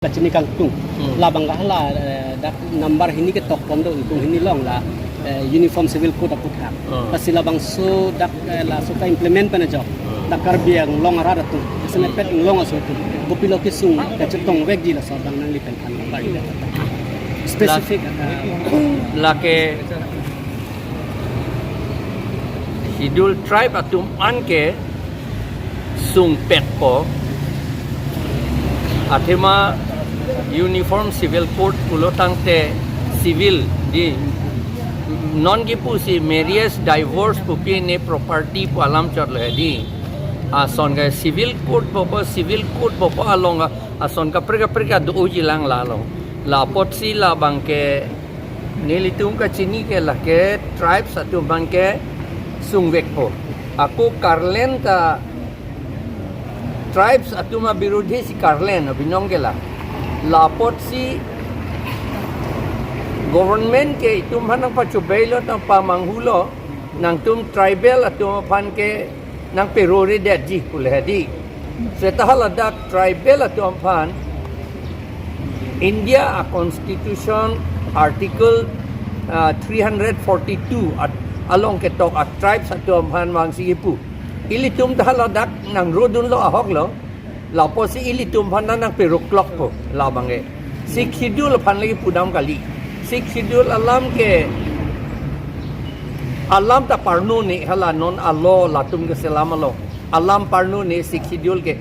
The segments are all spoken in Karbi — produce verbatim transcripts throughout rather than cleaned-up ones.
kachini kangtung. Hmm. Labang ke hala, eh, dak number hini ketok pon do, ingkung hini along la, eh, Uniform Civil Code aputhak. Hmm. Lasi labangso dak, eh, laso ka-implement pen ajok. Hmm. Dak Karbi Anglong arat atum. Sene Hmm. pet Anglong aso atum. Kopilo kesung kachetongvekji laso abang nangli pen than. Specific, eh, Lake Schedule Tribe atum anke sungpetpo. Athema Uniform Civil Code pulo tangte civil di, non kipu si marriage, divorce, pupi ne property pu alam chot lo di. Ason ke Civil Code popo, Civil Code popo along ason kaprek kaprek do uji lang la along. La apotsi labang ke nelitum kachini ke lake tribes atum abang ke sungvekpo. Ako karlen ta tribes atum abirodhi si karlen abinong ke la. La apotsi government ke itum aphan nangpachobeilo, nangpamanghulo, nangtum tribal atum aphan ke nangperoredetji pu le di. Seta haladak tribal atum aphan India a-constitution article, ah, three hundred forty-two at-, along ketok a-tribes atum aphan vangsi kipu. Ilitum ta haladak nangrodunlo ahok lo. La apotsi ilitum aphan nangperoklokpo labang ke. Sixth Schedule aphan lagi pudam kali. Sixth Schedule alam ke, alam ta parnone hala non a-law latum keselam along. Alam parnone Sixth Schedule ke.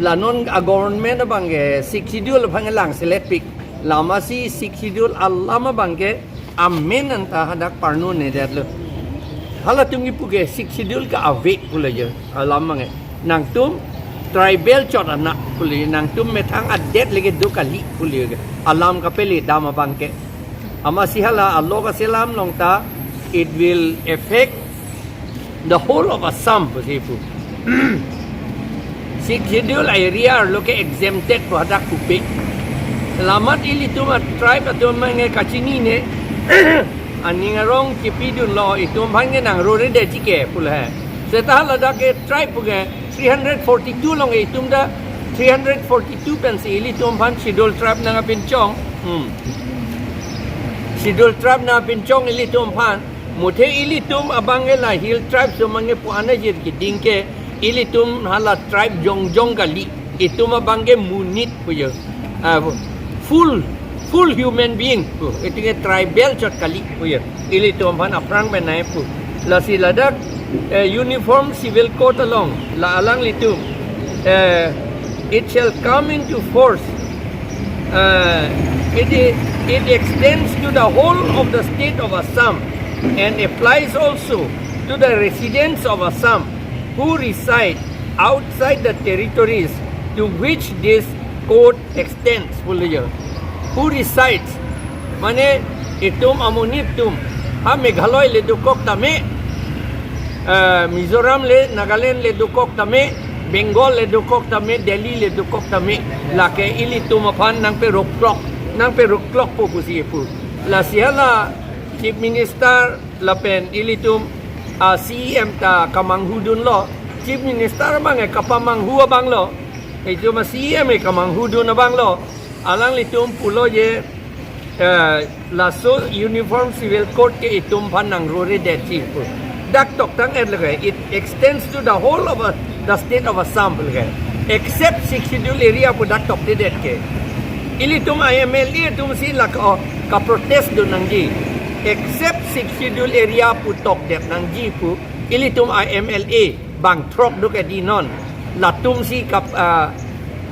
La non a-government abang ke Sixth Schedule aphan ke langseletpik. Lasi Sixth Schedule alam abang ke amen anta hadak parnonedetlo. Halatum kipu ke Sixth Schedule ke ave pulo je. Alam abang ke nangtum tribal chot anak pulo je, nangtum methang adet lake do kali pulo je. Alam kapeledam abang ke. Amatsi hala a-law kaselam along ta, it will affect the whole of Assam pusi pu. Sixth Schedule area arlo ke exempted pu hadak pupe. Lamat ilitum a-tribe atum abang ke kachinine, aning arong chepidunlo, itum aphan ke nangroredetji ke pu le. Seta haladak ke tribe ke three hundred forty-two along itum ta, three hundred forty-two pensi ilitum aphan Schedule Tribe nangpinchong. Hmm. Schedule Tribe nangpinchong ilitum aphan. Muthe ilitum abang ke la Hill Tribes atum abang ke pu-an ajir keding ke ilitum hala tribe jongjong kali. Itum abang ke monit pu je. Ah, full, full human being pu. Itum ke tribal chot kali pu je. Ilitum aphan aphrang pen nai pu. Lasi ladak, eh, Uniform Civil Code along la alanglitum, eh, it shall come into force. Uh, it, it extends to the whole of the state of Assam and applies also to the residents of Assam who reside outside the territories to which this code extends pulo je. Who resides? Mane itum amonit atum ha Meghalaya le dokok tame, eh, Mizoram le, Nagaland le dokok tame, Bengal le dokok tame, Delhi le dokok tame, lake ilitum aphan nangperoklok, nangperoklokpo pusi pu. Lasi hala Chief Minister lapen ilitum a-C E M ta kamanghudunlo. Chief Minister abang ke kapamanghu abang lo. Itum a-C E M ke kamanghudun abang lo. Alanglitum pulo je, eh, laso Uniform Civil Code ke itum aphan nangroredetji pu. Dak toktang-et lake, it extends to the whole of, uh, the state of Assam lake. Except Sixth Schedule area pu dak tokdedet ke. Ilitum I M L A atum si lake, oh, kaprotest dun nangji. Except Sixth Schedule area pu tokdet nangji pu. Ilitum I M L A bang throk do ke di non. Latum si kap, ah,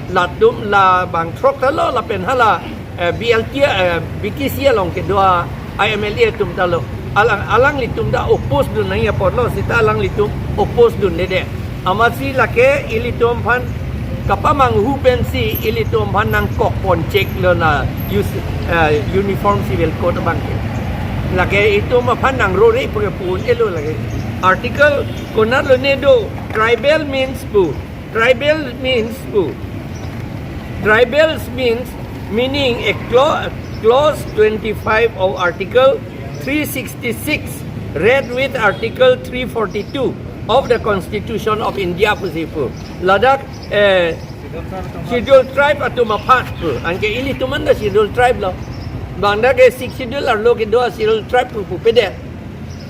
latum la bang throk ta lo lapen hala, eh, B L T, eh, B T C along kedo a-I M L A atum ta lo. Alang, alanglitum ta oppose dun nangji apotlo, seta alanglitum oppose dundedet. Amatsi lake ilitum aphan kapamanghu pensi ilitum aphan nangkokpon chek lo na use, eh, Uniform Civil Code abang ke. Lake itum aphan nangrore pu ke pu-un-elo lake. Article konatlo ne do, tribal means pu. Tribal means pu. Tribals means meaning a cla-, clause twenty-five of Article three sixty-six read with Article three forty-two of the Constitution of India pusi pu. Ladak, eh, Schedule tribe atum aphan. Anke ilitum anta schedule tribe lo. Bang dak ke six schedule arlo kedo a schedule tribe pu pupedet.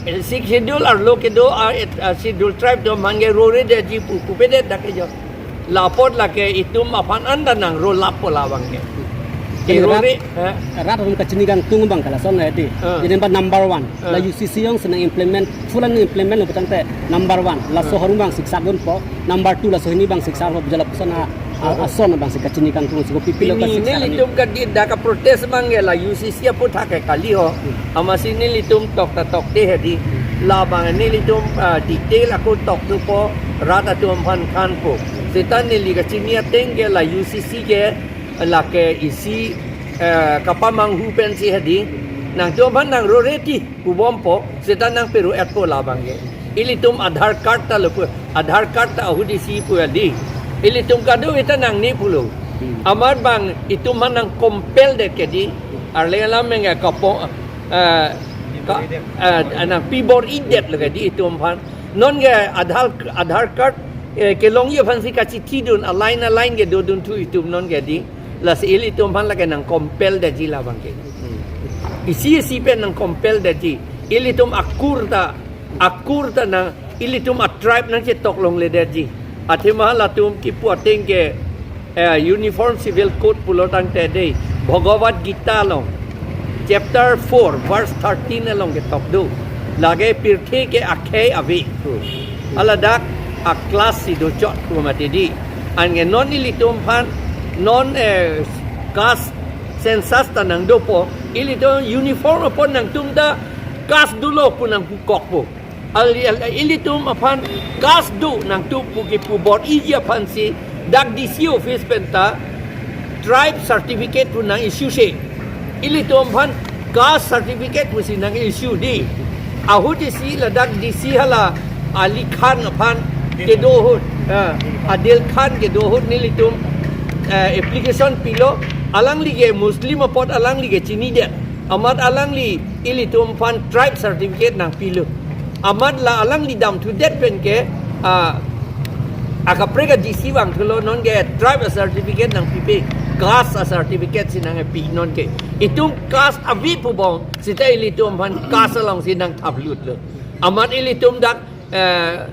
Eh, six schedule arlo kedo a, et, a schedule tribe atum aphan ke roredetji pu pupedet dak ke jo. La apot lake itum aphan anta nang ro lapo labang ke. Ke Ini rat, rore, eh? Rat atum kachini kangtung abang ke lason hedi. Eh. Jadi abang number one. Eh. La U C C alongsi nang implement, full nang implement lo tangte number one. Laso Eh. harum abang siksak dunpo. Number two laso hini abang siksak dunpo, jala pusana a, ason abangsi kachini kangtung si kopi pilo. Pini ka siksa kali. Nelitum kadi dak ka protest abang ke la U C C aputhak ke kali ho. Hmm. Amatsi nelitum tok ta tokte hedi. Labang nelitum, ah, detail ako tok thupo, rat atum aphan thanpo. Seta neli kachini ateng ke la U C C ke lake isi, eh, kapamanghu pensi hedi. Nangtum aphan nang roreti pubompo, seta nang peru-etpo labang ke. Ilitum Aadhaar card ta lo pu, Aadhaar card ta ahut isi pu hedi. Ilitum kadokave ta nangne pulo. Hmm. Amat bang itum aphan nang compel det ke di. Arleng alam meng kapo, eh, ka, eh, nang pibor-idet lo ke di itum aphan. Non ke Aadhaar, Aadhaar card, eh, kelongji aphansi kachithidun, a line a line ke dodunthu itum non ke di. Lasi ilitum aphan lake nang compel detji labang ke. Hmm. Isi isi pen nang compel detji. Ilitum akur ta, akur ta nang, ilitum a tribe nang chetok longledetji. Athema latum kipu ateng ke, eh, Uniform Civil Code pulo tangte dei, Bhagavad Gita along, chapter four, verse thirteen along ketok do. Lake pirthe ke akhei ave. Hmm. Hala dak a class si dochot pu mati di. Anke non ilitum aphan, non, eh, caste census ta nang dopo, ilitum uniform apot nangtum ta caste dolo pu nang pukokpo. Al, al, ilitum aphan caste do nangtum pu kipubor-iji aphansi dak D C office pen ta tribe certificate pu nang issue se. Ilitum aphan caste certificate pusi nang issue di. Ahut isi ladak D C hala Ali Khan aphan kedo ahut, ah, Adil Khan kedo ahut nelitum, eh, application pilo, alangli ke Muslim apot alangli ke chinidet. Amat alangli ilitum aphan tribe certificate nangpilo. Amat la alangli damthudet pen ke, ah, akaprek a D C vangthulo, non ke tribe a certificate nangpipe, caste a certificate si nangpi non ke. Itum caste ave pubom, seta ilitum aphan caste alongsi nangthaplutlo. Amat ilitum dak, eh,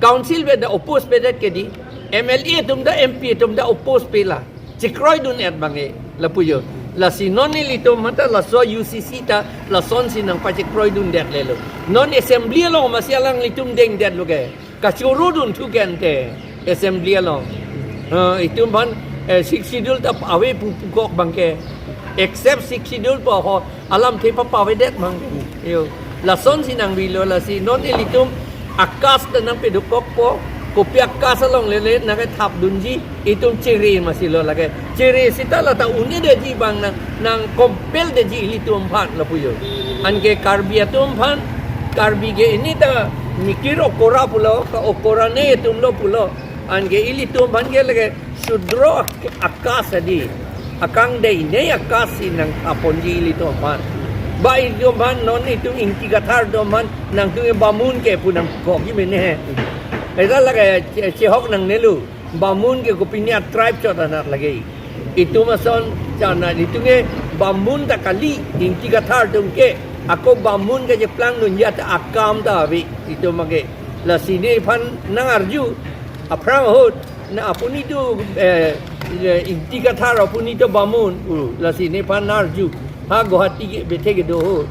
council pen ta oppose pedet ke di, M L A atum ta, M P atum ta oppose pela. Chekroidun-et abang ke, lapu jo. Lasi non ilitum aphan ta laso U C C ta lasonsi nangpachekroidundet lelo. Non assembly along masi alanglitum dengdetlo ke. Kachoro dunthu ke ante assembly along. Eh, itum aphan, eh, six schedule ta ave pu pukok abang ke. Except six schedule pu ho alamthe papavedet abang ke. Yo. Lasonsi nangvelo lasi non ilitum a caste ta nangpedokokpo, kopi a caste along lele nangkethapdunji, itum chere masi lo lake. Chere seta la ta un-edetji abang nang, nang compel detji ilitum aphan lapu jo. Anke Karbi atum aphan, Karbi ke ini ta mikir okora pulo, ka okora ne atum lo pulo. Anke ilitum aphan ke lake Shudro a caste di. Akangdei ne a caste si nangthaponji ilitum aphan. Ba ilitum aphan non itum Ingti Kathar atum aphan nangtum ke Bamun ke pu nangkokji mene he. Eda lake che-, chehok nangnelo. Bamun ke kopine a tribe chot anat lake. Itum ason chana itum ke Bamun ta kali, Ingti Kathar atum ke. Ako Bamun ke cheplang dunji ta akam ta ave itum ke. Lasi nephan nang arju, aphrang ahut, na apuni tu, eh, eh, Ingti Kathar apuni tu Bamun, uh, lasi nephan nang arju. Ha Guwahati ke bethe kedo ahut.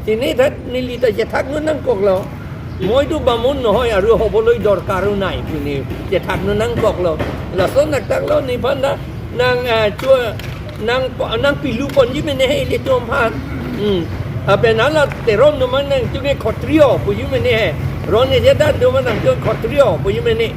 Sine that neli ta chethakdun nangkoklo. Moi tu Bamun nohoi aru hoboloi dorkar-o nai pu ne chethakdun nangkoklo. Lason nangthaklo nephan ta nang, eh, chua, nang po-, nangpiluponji mene he ilitum aphan. Hmm. Lapen hala Teron atum aphan nangtum ke Khotriyo puji mene he. Ron ejeda atum aphan nangtum Khotriyo puji mene.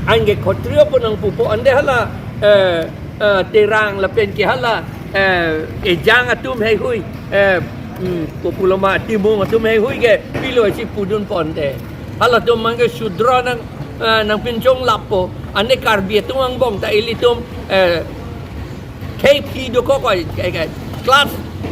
Anke Khotriyo pu nangpupo ante hala, eh, eh, Terang lapen ke hala, eh, Ejang atum heihui, eh, hmm, kopuloma Timung atum heihui ke pilo si pudunpo ante. Halatum abang ke Shudro nang, eh, nangpinchong lappo. Ante Karbi atum angbong ta ilitum, eh, khei phli dokok oi, kai, kai. Class,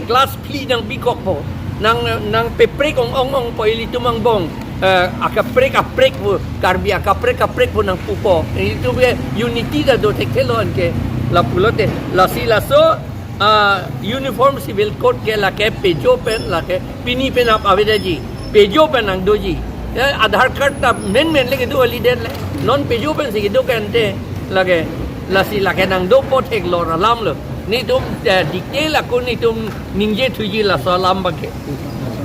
class phli nangpikokpo. Nang, nangpeprek ong-ong-ongpo ilitum angbong. eh, akaprek aprek pu, Karbi akaprek aprek pu nangpupo. Itum ke unity ta do thekthelo anke. Lapulote, lasi laso, ah, uniform civil code ke lake pejo pen lake pini penap avedetji. Pejo pen nangdoji. Ya, Aadhaar card ta menmen le kedo holiday le. Non pejo pensi kedo ke ante lake. Lasi lake nangdopo theklong alamlo. Netum, eh, detail ako netum ningjethuji laso alam abangke.